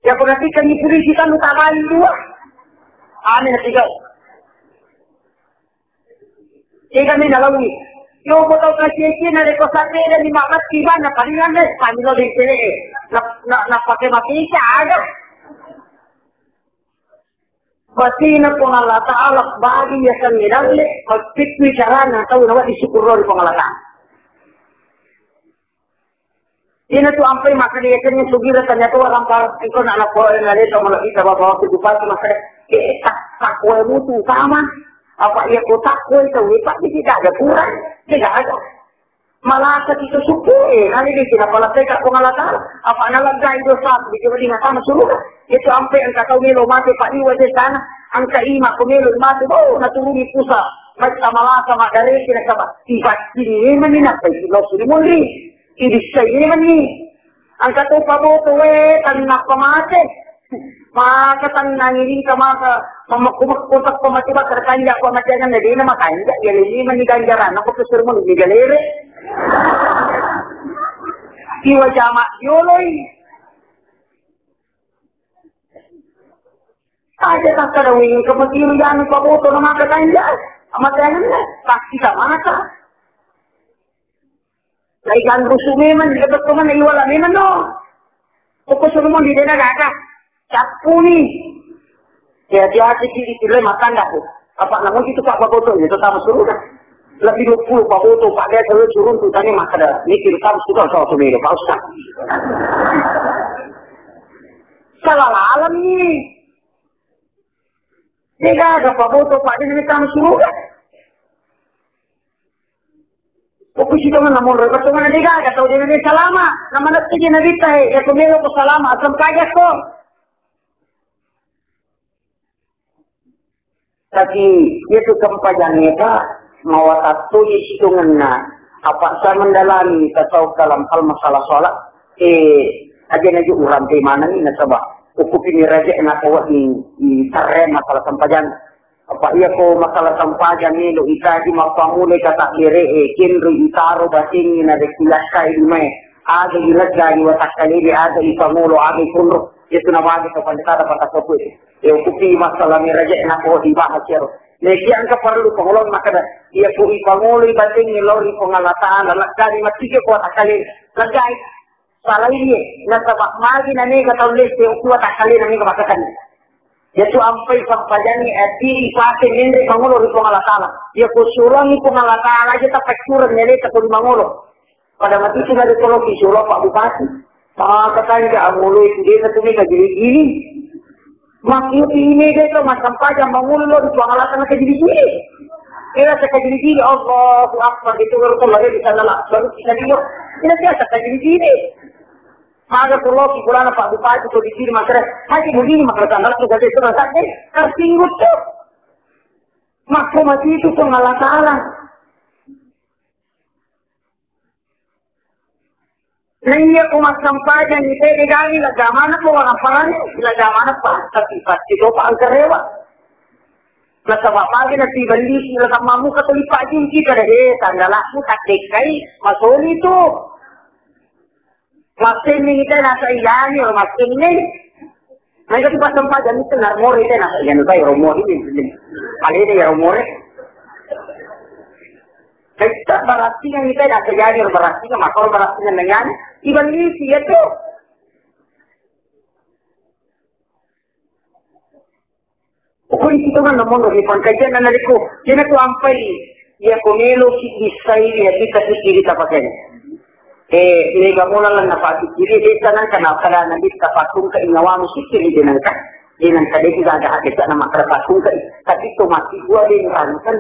Ya ko natikkengi polisi kan utamai dua. Ane na tiga. Tiga mi nalawi. Yo ko tau kasiye-kiye na leko sapeda ni mabatti bana palingan deh, kami lo di sini. Na na na pake mati aga. Batina Puang Allah Taala bagi yasengnge dalle, mappikkui carana tau nawedding syukur ri Puang Allah Taala. Ina tu ampai makkeda yasengnge sugira tanya tu orang pa iko nak lapor na leta mala kita bawa waktu tu pasti makkeda, eh, tak takwa mutu utama. Apa iya ko takwa itu, eh, pasti tidak ada kurang, tidak ada. Malasa kita syukuri, nani de kina pala teka Puang Allah Taala. Apa nalaggai dosa, di coba di natama suruga. Itu ampe engka tau melo mate, Pak, iwa de sana. Engka ima ko melo mate, oh, naturuni pusa. Macca malasa, maddare kina saba. Tiba ini meni napa itu lo suri munri. Ini saya ini meni. Engka to paboto, we, tannappa mate. Maka tannangi ringka maka mamekko-mekko tappa mate bakar kanja ko mate ganna dena makanja ya leni mani ganjaranna ko pesermon ni galere. Iwa jama yoloi. Aja takkada wingka matiru janu paboto na maka kanja. Mate ganna pasti ta maka. Naiganrusu memang, didapetto mana iwala memang no. Pokok suruh mau di dena gaka. Cappu ni. Ya, hati-hati di sini makan dah. Apa namun itu Pak Baboto itu tamu suruh dah. Lebih dua puluh Pak Boto, Pak Desa, lu suruh tuh tanya makan dah. Ini kita tamu sudah kalau tuh Pak Ustaz. Salah alam ni. Degaga paboto, Pak, de' namittama suruga. Fokus itu mana monro, pertemuan degaga tau de' salama. Nama nanti dia nabitta, eh, ya, ko melo ko salama, asam kajak ko. Tapi, iya tu sempajangnge, Pak, mawatatto je sitongenna. Apa saya mendalami tasawuf dalam hal masalah sholat, eh, aja naju urampe manengi nasaba. Ukupini raja na tawa ni, i tarre masalah sempajang. Apa iya ko masalah sempajang ni lo ikaji mappamule kata bere e, kenro itaro batengi na dekilakkai di mai. Aga ilegga di watakkalede, aga ipangolo, aga ipunro. Iya tu nabaga to pandetata patasokue. Iya, ukupi masalah miraja na ko dibahas iyaro. Leki engka perlu pengolong makkeda, iya ko ipangoloi batengnge lao ri Puang Allah Taala, leddani mattiga ko watakkalena. Leggai. Salai iye, nasaba magi na mega tau lesse, uku watakkalena mega makkatenni. Yatu ampai sampajangngi ati ipake menre mangolo ri Puang Allah Ta'ala. Yako sulangi Puang Allah Ta'ala aja tapaccureng nyaleta ko di mangolo. Pada mati tu nari tolo ki solo Pak Bupati. Maka kanja amolo itu desa tu mega gili-gili. Maksud ini desa masampajang mangolo lo di Puang Allah Ta'ala kajili-gili. Kira sekajili-gili Allahu Akbar gitu baru kembali di sana lah. Baru kita lihat. Ini biasa kajili-gili. Maga ko loki bolana Pak Bupati ko di sini makre, haji mudini makre tanggal tu gade tu rasa deh, tersinggung tu. Makko mati itu Puang Allah Ta'ala. Nah iya ko massampajang ni tede gani la gamana ko waramparan la gamana pa tapi pasti to pa angkerewa. Nasaba magi na tibelli la sama muka to lipa jingki pada he tanggal aku tak dekai masoli tu. Massenning ite nasa iyani ro massenning. Naika tu pasempajang itu narmore ite nasa iyani bai romori ni. Alede ya romore. Kita baratingan ite nasa iyani ro baratingan makor baratingan dengan iballisi ya tu. Pokoknya kita kan namun dari pangkajian dan adikku, jadi tu ampai ya komelo si bisai ya kita si kiri tapakai. Eh, mega mula lan napa si kiri desa nang kana kada nabi tapatungka ingawamu si kiri denangka. Denangka desa ada ada nama kada patungka. Tapi tu mati gua denangkan.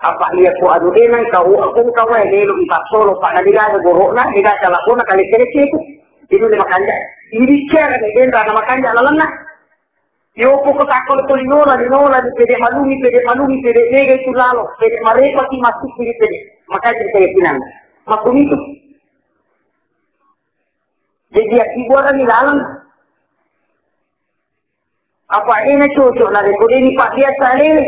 Apa iya ku anu denangka u aku kawa melo ipassolo pak nabi ada gorokna, nabi ada lakona kale kere itu. Ini lima kanja. Ini bicara ni denangka nama kanja lalanna. Yopo ko takko to linola, linola ni pede malungi, pede malungi, pede mega itu lalo, pede marepa ki masuk ni pede. Makanya saya bilang, makumi itu. Jadi ya kibuaran ni lalang. Apa ini cocok na rekode ini pak biasa lele.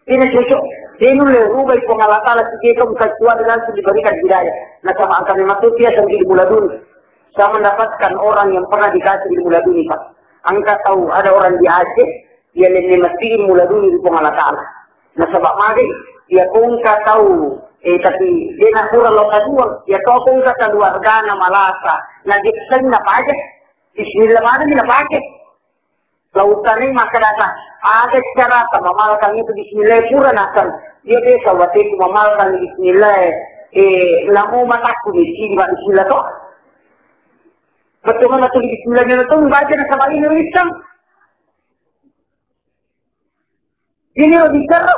Ini cocok. Ini le rubai Puang Allah Ta'ala si kita bukan kecuali langsung diberikan hidayah. Nah sama angkami masuk dia sambil mula dulu. Saya mendapatkan orang yang pernah dikasih ilmu laduni, Pak. Engka tau ada orang di Aceh, dia lenne mesti ilmu laduni di Puang Allah Ta'ala. Nasaba magi, dia kongka tau, eh, tapi dia nak kurang lo kaduang, dia tau kongka keluargana malasa, na dia seng na paja. Bismillah mana ni na paja. Lautanai makkedaka, aga carata mamalkang itu bismillah pura nasang. Iya desa wateku mamalkang bismillah, eh, namo matakku ni simba bismillah to. Betul mana tu bismillah ni tu baca nasaba ini wisang. Ini lo bicara.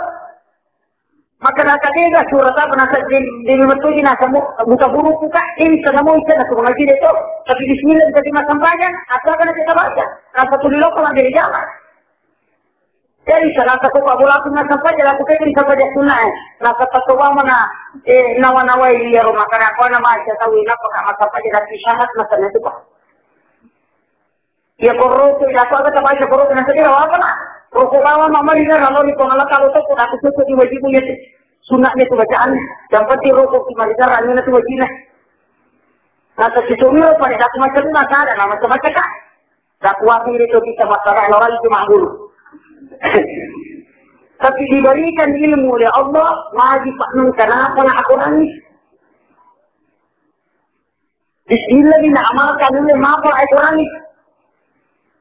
Maka nasa dega surat apa nasa demi metuji nasa mu buka buruku kak ini sana mau ikan aku mengaji deh tuh. Tapi bismillah bisa dimakan banyak. Apa akan kita baca? Nasa tuli lo kalau dari jalan. Jadi sana aku pak bola aku nasa saja aku kayak bisa saja sunnah. Nasa tak coba mana eh nawa-nawa iya rumah karena aku nama aja tahu ini apa kak masa saja tapi syarat masa itu pak. Iya koroko, iya ko aga tabaca koroko na sedera apa na? Roko lawan mama di dalam lo di pengala kalau to ko aku cukup di wajibmu ya. Sunatnya tu bacaan. Yang penting roko di mari dalam ini tu wajibnya. Nah, tapi suami lo pada aku macam mana ada nama macam macam kak. Dakwah ini tu bisa masalah orang itu mahal. Tapi diberikan ilmu oleh Allah, lagi pak nun kenapa nak aku nangis? Bismillah ni nak amalkan dulu, mapa ai kurangi.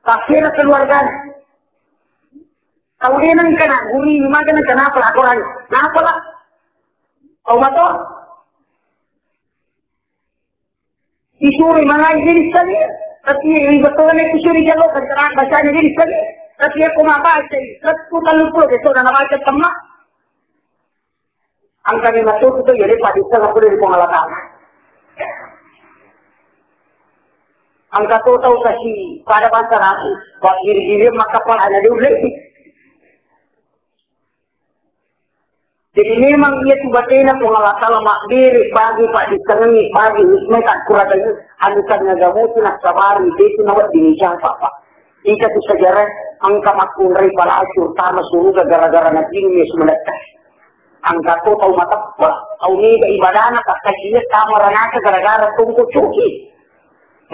Takdir keluarga. Kau dia nang kena guri, maka nang kenapa lah kurangi. Kenapa lah? Kau mato? Disuruh mangai jadi sekali. Tapi yang betul ni disuruh jalur kan terang bacanya jadi sekali. Tapi aku mau baca, satu kali pun besok nak baca temak. Angkami matu tu jadi padiseng aku dari Puang Allah Ta'ala. Angka tu tau kasi pada bangsa aku, buat diri-diri maka pala ada diulai. Jadi memang iya tu batena Puang Allah Ta'ala makbiri bagi padisengi bagi hikmah tak kurang ini anu kan ngagamu tu nak sabari itu nawat dini siapa pak. Ika tu sejarah angka makkunrai palacur tama suruga gara-gara nabi ini semenakah. Angka to tau mateppa, tau mega ibadana, takkajiya tama ranaka gara-gara tongko coki.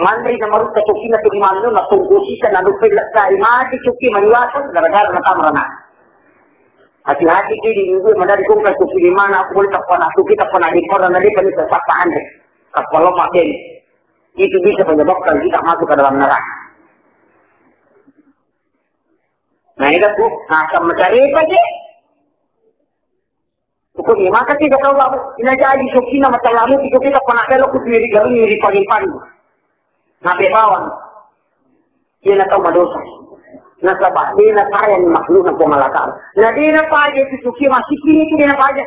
Manre na marutta cokina tu limanna, na tongko sisa na lupai lekkari mati coki maniwasa gara-gara na tama ranaka. Hati-hati ki di minggu madari kongka coki limana, aku boleh tappa na coki, tappa na dipara na depa ni tappa anre. Tappa lomma bene. Itu bisa menyebabkan kita masuk ke dalam neraka. Nah, itu tuh, nah, sama cari apa sih? Pokoknya maka sih kau bawa, ini aja di sokina mata lalu di sokina pernah kalau aku sendiri kalau ini di pagi-pagi. Nabe bawang. Dia na tau madosa. Nasaba dia na sayang makhluk na Puang Allah Ta'ala. Nah, dia na paja itu suki masih kini itu dia na paja.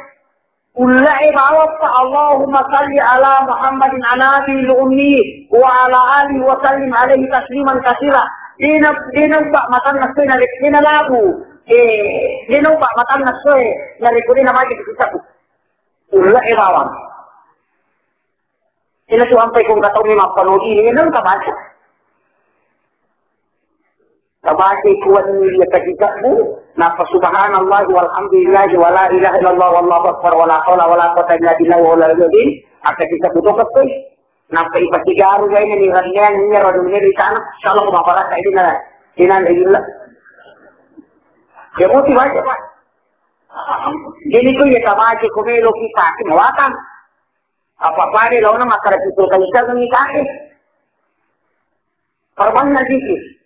Ullae bawappa, Allahumma salli ala Muhammadin an-nabiyil ummi wa ala alihi wa sallim alaihi tasliman katsira. Dena, dena ubba matanna soe na rek-, dena labu. Eh, dena ubba matanna soe na rekko dena baca kitabku. Ullae bawang. Dena tu ampai kong kataumi mappanodi, dena engka baca. Tabacai kuwenni ri atassikebbu, nappa subhanallah walhamdulillah wala ilaha illallah wallahu akbar wala haula wala quwwata illa billah wa huwal aliyyul azim, atassikebbu to kettoi. Nappa ipasigaru jaina ni ranneang iya radunne ri tana, insyaallah ko mabarakka dina, dina illa. Ya muti baca, Pak. Jadi ko iya tabaca ko melo kita, mawatang. Apa pada laona makkada pitu kali sagu ni kake. Parbanna zikir.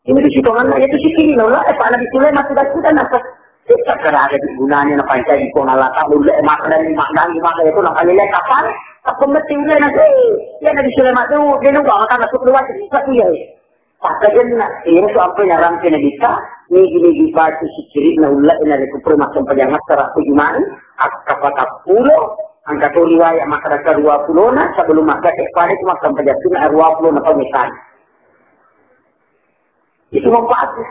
Ini di situ mana itu zikir laula, eh, Pak Nabi Sulaiman sudah sudah nasa. Kita kerada di gunanya na pancai ko nala tak boleh makan dan makan di maka itu nak kali lihat kapan? Apa mesti udah nasi? Ya Nabi Sulaiman tu dia lupa makan masuk keluar satu ya. Pakkajenna, iyaro tu ampai narampe Nabitta, nigi-nigi baca sikkiri'na ullae narekko pura massempajang assara ko Juma'i, akka patappulo, engka to riwaya makkadaka dua pulona, sebelum makkada pada tu massempajang sunna dua pulona taung metani. Itu manfaatnya.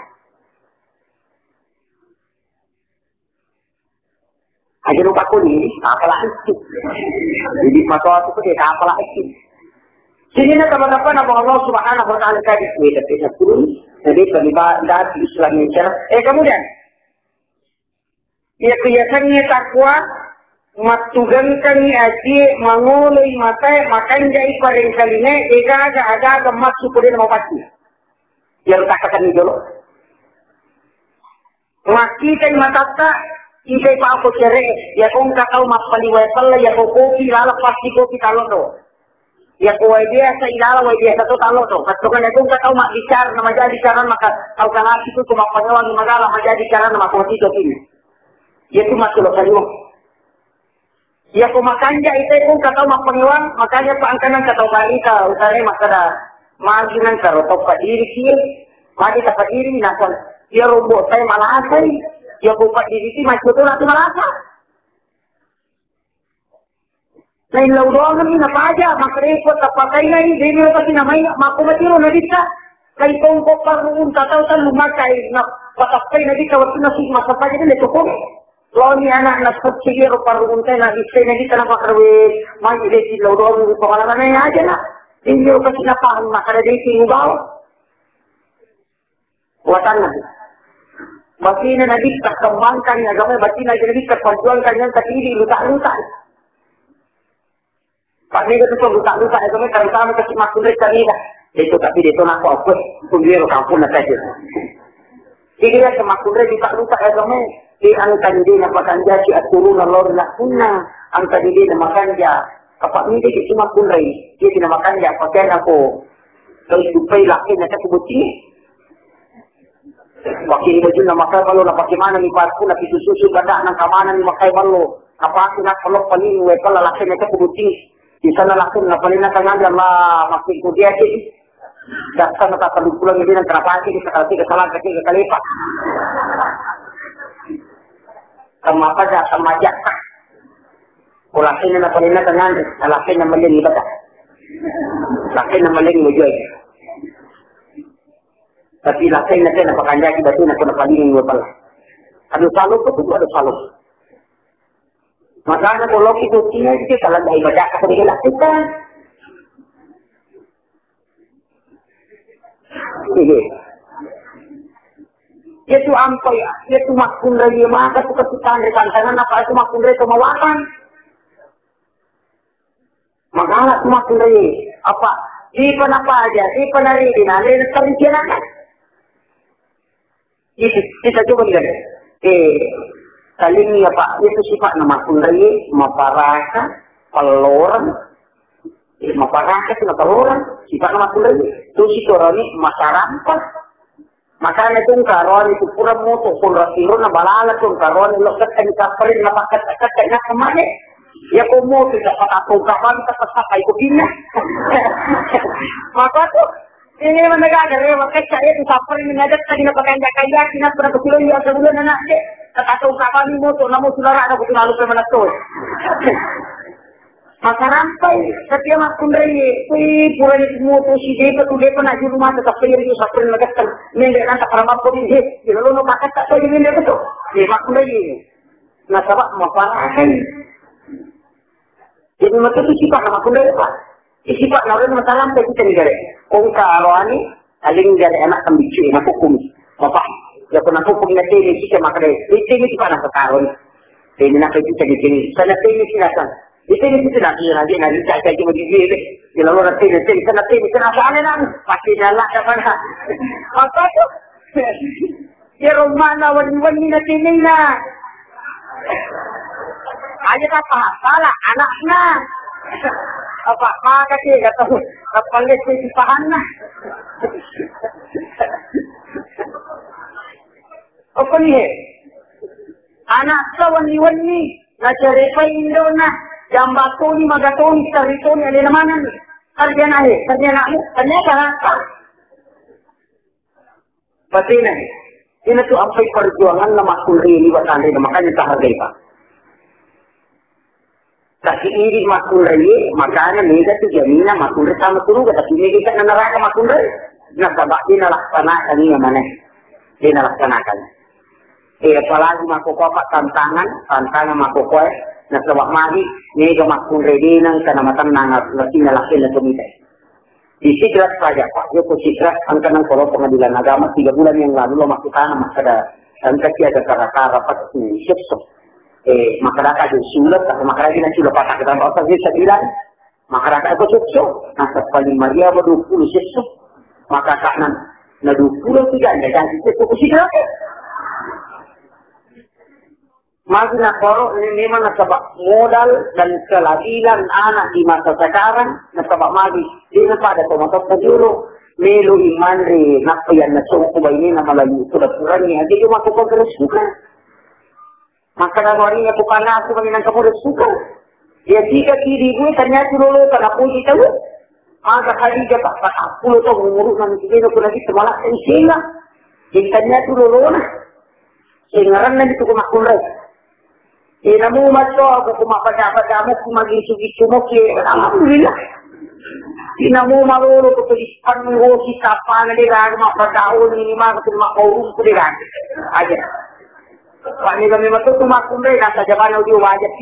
Aja lupa kuning, apalah itu. Jadi matoa tu dia apalah itu. Sini na teman-teman apa Allah Subhanahu wa Ta'ala tadi kita tidak turun. Jadi terlibat dari Islam yang cerah. Eh, kemudian, ya, keyakinannya takwa, mattugengkangngi atie, mangoloi matae, makanjai parengkalingae, degaga aga-aga massu ko de na mapatti. Iyaro takkatenni jolo. Makkitai matatta, itai pako cere, yako engka tau mappali wae pella, yako kopi laleng pasti kopi tallo do. Yako wae biasa ilala wae biasa to tallo do. Kattongan yako engka tau mabbicara na majaji carana maka tau kalasi tu ko mappangewangi magala majaji carana makopi to kini. Yatu mattulo kaliwa. Iya ko makanja ite ko engka tau mappangewang, makanya pa engka nang tau barita utare makkada magi nang karo tau padiri kie, magi ta padiri nasang iya rombo tai malasai, iya ko padiri ti macco to natu malasa. Naillau doang ni napaja, makreko tapakainai, demi apa sih namanya, mako matiro na bisa, kai tongko parru unta tau talu makai, na patappai na bisa waktu nasi masapaja ni le toko. Laoni anakna suci iyaro parrumuntae nabissai nabitta napakkarewe magi de sillau doang ri pangalaranna aja na. Injo kasi napahang makkada de simubawa. Watanna. Batina nabitta kembangkan agama, batina nabitta perjuangkan yang katili lutak-lutak. Pak mega tu lutak-lutak itu mega terutama kasi makkunrai mega. Itu tapi itu nak apa? Itu dia kampung nak saja. Jadi dia makkunrai lutak-lutak itu mega. Di angka di dia makan jadi aturun lor nak punna. Angka di dia makan ja. Apa mega si makkunrai. Dia tidak makan ja pakaian aku. Kalau itu pay laki nak aku buci. Pakai bajunna makai ballo, na pakai manenni parfum, na pitu susu, bada nang kamanenni makai ballo. Na pakai na pelok paling we pala lakai na cakku bucing. Di sana langsung na paling na tangan Allah makin kudia sih. Dasar na tak perlu pulang ini nang kenapa sih kita kalau kita salah kecil kali pak. Sama apa dah sama aja. Ko lakai na paling na tangan, na lakai na meleng ibadah. Lakai na meleng mujoi. Tapi lakai na tena pakanjaki batu na kuna paling dua pala. Ada salo tu kudu ada salo. Makanya kalau kita tinggal kita kalau dari baca apa dia lakukan. Iya. Itu ampai, itu makkunrai maka tu kesukaan di tantangan apa itu makkunrai kemawatan. Magala tu makkunrai, apa? Sipa napaja, sipa naridi, nalena tarikianaka. Itu kita coba lihat. Eh, saling apa? Itu sifat nama makkunrai, maparaka, pallorang. Eh, maparaka tu pallorang, sifat nama makkunrai. Tu sitorani masarampa. Makanya tu engka aroani tu pura moto konra tiro na balala tu engka aroani lo ketta di kaparin na pakketta-ketta na kemane. Ya ko moto tak patapung kapang tak patapung kupinna. Maka tu ini mana gak ada rewa ketta ya tu kaparin na detta di na pakanja-kanja di na pura kecil ya sebulan anak dek. Tak patapung kapang moto namo sulara ada kutu lalu ke mana tu. Makarampai, tapi yang makkunrai, wih, purani moto si depa tu depa nak julu mata tak payah dia sapri na gattang. Mende nanta parama podi he, di lalu no pakat tak payah mende betul. Dia makkunrai. Nasaba maparakan. Jadi mata tu sifat makkunrai apa? Sifat na orang matarampai kita ni gare. Kongka aroani, Aling dari anak kambiccu na hukum. Bapak, ya ko na hukum na tene kita makare. Tene kita na sekarang. Tene na kita di sini. Sana tene kita sana. Di sini kita na dia lagi na kita cuma di dia deh. Di lalu nanti di sini sana tene sana sana nang. Pasti jalan ke mana? Apa tu? Iyaro mana wenni-wenni na tenena. Aja tak paham salah anakna. Apa maka sih kata apa lihat sih pahanna. Apa nih? Anakta wenni-wenni nacarepai indona jambatoni magatoni taritoni alena maneng. Sarjana he, sarjana mu, ternyata Batena, ina tu ampai perjuangan na makkunrai liwa tanre na makanya tahargai pa. Tapi iri makkunrai, makanya mega tu jamina makkunrai sama suruga, tapi mega ikan neraka makkunrai. Nasaba dena laksanakan iya mana, dena laksanakan. Eh, apalagi makko apa tantangan, tantangan makko eh, nasaba magi mega makkunrai dena kana matannang lakinna lakinna tumita. Di Sidrap saja, Pak. Yoko Sidrap, angka nang kolo pengadilan agama tiga bulan yang lalu lo masuk sana, makkada, angka tiada kara-kara, Pak, tu, sukses. Eh, makkada ka di sulat, tapi makkada di sulat, Pak, kita apa sih saya bilang? Makkada ka itu sukses. Nah, paling Maria apa dua puluh sukses. Maka kanan, nah, dua puluh tiga, ya, dan itu fokus Sidrap. Magi nakoro ini memang nasaba modal dan kelabilan anak di masa sekarang, nasaba magi dena pada tomatoa jolo melo imanre nappa yang nasongko bainena melalui pura-puranya aja cuma aku kagere suka. Maka naruani aku kana aku menyenang kamu suka. Ya tiga kiri gue ternyata lolo tak puji tahu. Maka Khadijah tak tak pulo tahu umur nanti dia aku lagi semalah sehingga. Jadi ternyata lolo nah. Sengaranna di tuku makkunrai. Inamu macco aku ku mappaca-pacamu ku magisu-gisumu ke. Alhamdulillah. Inamu malolo ku tulis pangosi kapana de gaga mappacauni ini mah ku makaurung ku de gaga. Aja. Pani kami matu tu makkunrai nasa jabana udio wajah.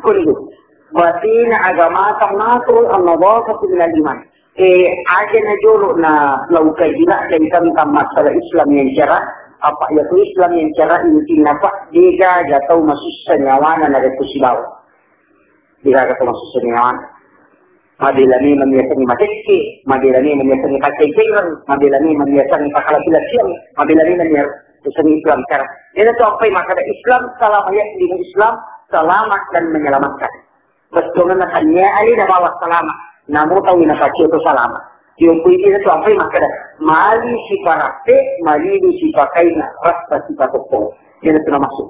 Kundu. Batina agamata matul an-nadhafatu minal iman. Eh, aja na jolo na lauka jila dari tentang masalah Islam yang cerah, apa ya tu Islam yang cerah intinya apa? Dega aja tau masussa nyawana na reku sibawa. Dega aja tau masussa nyawana. Mabela memang biasanya matekke, mabela memang biasanya pakai kerang, mabela memang biasanya pakai laki-laki, mabela memang biasanya Islam cara. Jadi tu apa yang makna Islam? Selama ya di Islam, selamat dan menyelamatkan. Bettuanna tania ali na bawa salama. Namo tau na pacio to salama. Yo kui dia tu apa makna? Mali si parape, mali si pakai na rasa si patoko. Dia tu na masuk.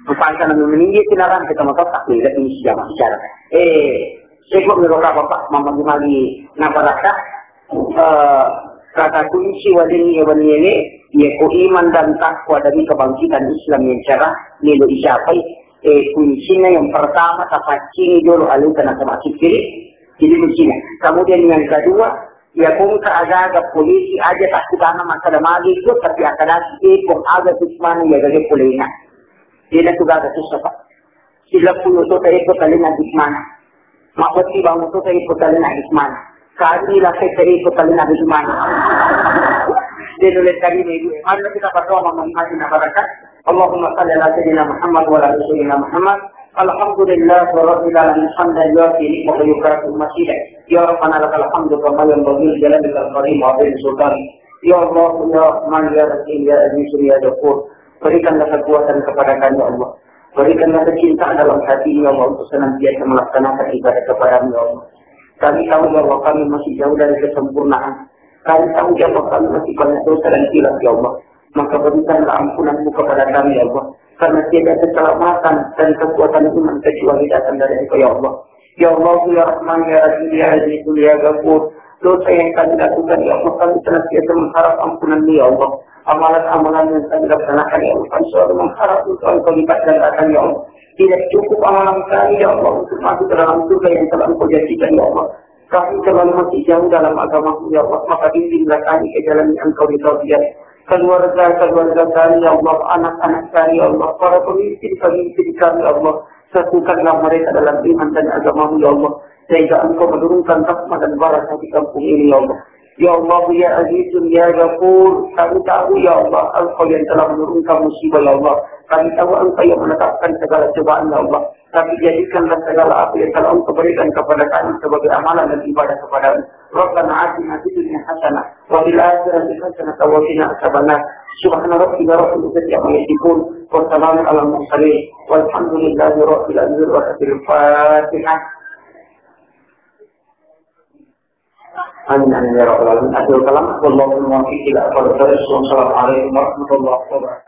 Rupangka na meninggi tu narang kita mata tak ni lagi si jama bicara. Eh, seko mi roka bapak mama mali na baraka. Eh, kata kunci wadeni ya waniele, ya ko iman dan takwa dari kebangkitan Islam yang cerah, melo dicapai. Eh, kuncinya yang pertama, tapaccingi dulu alita nasaba kiri. Jadi kuncinya. Kemudian yang kedua, ya kongka aga-aga polisi aja tak kutana masalah magi itu, tapi akadasi epong aga sismana ya gage polena. Dia tu gaga susah, Pak. Sila pulo to tadi ko tali na bismana. Maboti bangun to tadi ko tali na bismana. Kami la se tadi ko tali na bismana. Dia nulis tadi ni. Mari kita berdoa memohon na barakat. Allahumma salli ala sayyidina Muhammad wa ala ali sayyidina Muhammad. Alhamdulillah rabbil alamin hamdan yuwafi ni'mahu wa yukafi mazidah. Ya Rabbana lakal hamdu kama yanbaghi li jalalika al-karim wa azimi sultanik. Ya Allah, ya Rahman, ya Rahim, ya Aziz, ya Ghafur. Berikanlah kekuatan kepada kami, ya Allah. Berikanlah kecintaan dalam hati ini, ya Allah, untuk senantiasa melaksanakan ibadah kepada-Mu, ya Allah. Kami tahu, ya Allah, kami masih jauh dari kesempurnaan. Kami tahu ya Allah, kami masih banyak dosa dan khilaf ya Allah. Maka berikanlah ampunanmu kepada kami ya Allah. Karena tiada keselamatan dan kekuatan iman kecuali datang dari Engkau ya Allah. Ya Allah, ya Rahman, ya Rahim, ya Aziz, ya Ghafur. Dosa yang kami lakukan ya Allah, kami senantiasa mengharap ampunanmu ya Allah. Amalan-amalan yang kami laksanakan ya Allah, kami selalu mengharap untuk Engkau lipat gandakan ya Allah. Tidak cukup amalan kami ya Allah untuk masuk ke dalam surga yang telah Engkau janjikan ya Allah. Kami terlalu masih jauh dalam agamamu ya Allah, maka bimbinglah kami ke jalan yang Engkau ridha. Keluarga-keluarga kami ya Allah, anak-anak kami ya Allah, para pemimpin-pemimpin kami ya Allah, satukanlah mereka dalam iman dan agamamu ya Allah, sehingga Engkau menurunkan rahmat dan barakah di kampung ini ya Allah. Ya Allah, ya Azizun, ya Ghafur, kami tahu ya Allah, Engkau yang telah menurunkan musibah ya Allah. Kami tahu Engkau yang menetapkan segala cobaan ya Allah. Tapi jadikanlah segala apa yang telah Engkau berikan kepada kami sebagai amalan dan ibadah kepada-Mu. Rabbana atina fid dunya hasanah wa fil akhirati hasanah wa qina adzabannar. Subhana rabbika rabbil izzati amma yasifun. Wa salamun alal mursalin. Walhamdulillahi rabbil alamin. Wa Fatihah. Amin, amin, ya rabbal alamin. Akhirul kalam. Wallahul muwaffiq ila aqwamit thariq. Wassalamualaikum warahmatullahi wabarakatuh.